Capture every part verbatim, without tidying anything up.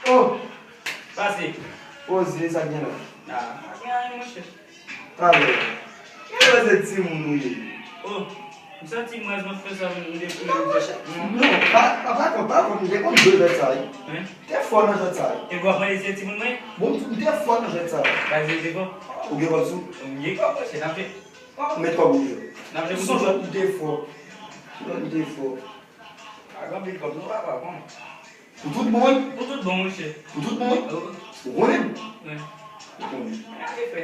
Oh! Pase. Poze, sa k gen la? Ah, pa gen anyen, monchè. Talè. Ki rèz de timoun ou ye? Oh, m santi m rèz mwen fè sa m depi. Non, monchè. Non, pa, pa, pa kont, pa kont, m te konn jwe jwèt sa, wi. Hein? M te fò nan jwèt sa, wi. E w ap mande si se timoun mwen? Bon, m te fò nan jwèt sa, wi. Pase, te fò? Ou gen kòb sou? M gen kòb, monchè, n ap jwe. Ou met kòb ou yo. N ap jwe pou tout jwèt. M te fò. M te fò. Pa gen anpil kòb, non, papa, bon. Pou tout bon, wi? Pou tout bon, monchè. Pou tout bon, wi? Wi. Ou konnen? Wi. Ou konnen. Gade frè.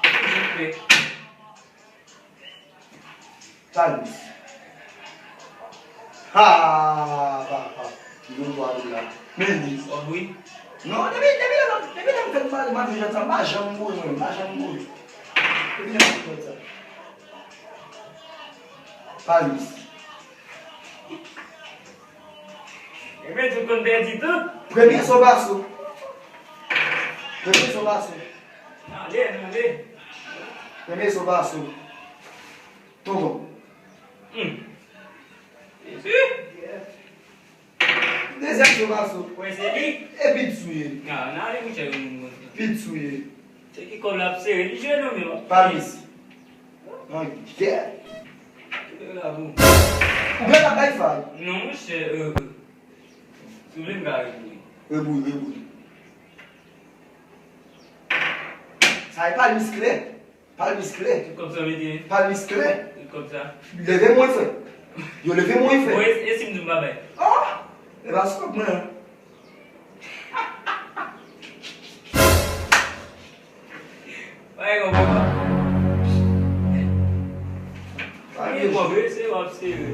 Toujou frè. Talmis. Ha, papa. Yon dwa dola. Men li. Kòb wi. Non, depi, depi lè, depi lè m fèt mal, m ap jwe sa, m pa janm mouri, m pa janm mouri. Depi lè m fèt sa. Talmis. Ebyen, tout konn pèdi tou. Premye so baso. Premye so baso. Ale, ale. Premye so baso. Tonton. Hmm. Jezi. Dezyèm so baso. Wè, se li. E pit sou ye. Nan, nan, ale, monchè, yon moun konsa. Pit sou ye. Se ki kòb la ap sere, li jwe non, men. Palmis. Angyè. Ou gen la pou. Ou gen la bay fay. Non, monchè, euh, si w vle, m ka rebouri. Rebouri, rebouri. Sa e palmis klè. Palmis klè. Tout kòb sa w mete. Palmis klè. Tout kòb sa. Leve mwen, frè. Yo leve mwen, frè. Bon, e, e si m di m pa bay? Oh! E pa sou kòb mwen, an. Pa gen kòb, papa. Pa gen kòb, se w ap sere.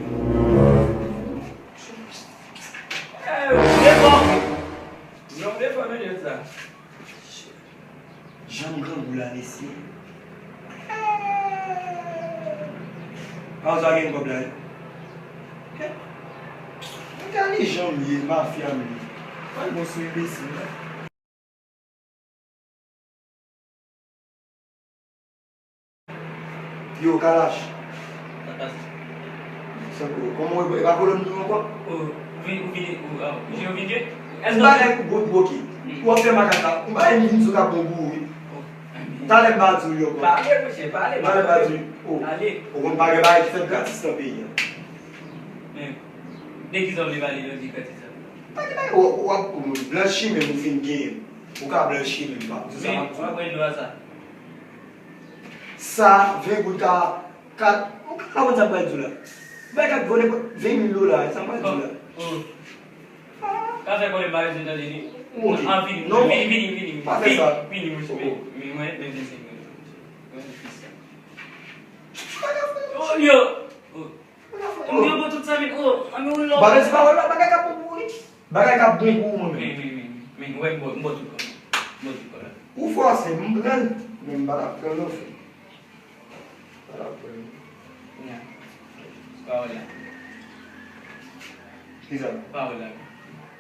Eh, ou te fò. Non, ou te fò nan jwèt sa. Jan m grangou la, mesye. Kòb sa gen kòb la, wi. Entèlijan m ye, mafya m ye. Pral bon sou enbesil la. Yo, Kalash. Sa k pase? Sa k, kòman w, e pa kolòn nou ankò? O, ou vin, ou vin, ou, a, ou vin jwe? Èske ou bagay pou bwoke. Hmm. Ou ap fè makak la. Ou bagay m vin sou ka bon pou ou, wi. Oh. Talè m pa di w yo ankò. Pale, monchè, pale. Talè m pa di w. Oh. Pale. Ou konn pa gen bagay ki fèt gratis nan peyi a. Men, de kisa w vle pale lè w di gratis la? Pa gen bagay, w, w ap, w, blanchimen ou fin genyen. Ou ka blanchimen, pa. Se sa m ap di w. Men, w ap wè dlo a sa. Sa, ven goud ka, ka, ou ka konn sa m pral di w la. Bay kat vole ven mil dola, sa m pral di w la. Oh. Ka fè konnen m pa bezwen tande li. Ok. An, vini, non, vini, vini, vini, vini. Pa fè sa. Vini, vini, monchè. Oh. Men, men mwen, men vensenk mil. Mwen, fis sa. Oh, yo! Oh. M gen bon tout sa, men, oh, an, men ou lò. Bagay se pawòl la, bagay k ap bon pou ou, wi. Bagay k ap bon pou ou, mwen menm. Men, men, men, men, men, wè, m bò, m bò tout kò. M bò tout kò la. Ou fòse m pran l, men m pa t ap pran l non, frè. M pa t ap pran l. Nya. Pawòl la. Kisa? Pawòl la.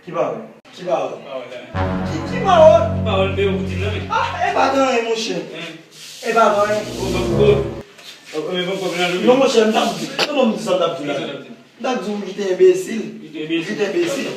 Ki pawòl? Ki pawòl? Pawòl la. Ki, ki pawòl? Pawòl m te yo pou di m nan, men. Ah, e pa t anyen, monchè. Hein? E pa t anyen. Oh, oh, oh. Oh, oh, men bon, bon, bon, non, monchè, m t ap di. Non, non, m di sa m t ap di la. Kisa w t ap di? M t ap di w kite enbesil. Kite enbesil. Kite enbesil.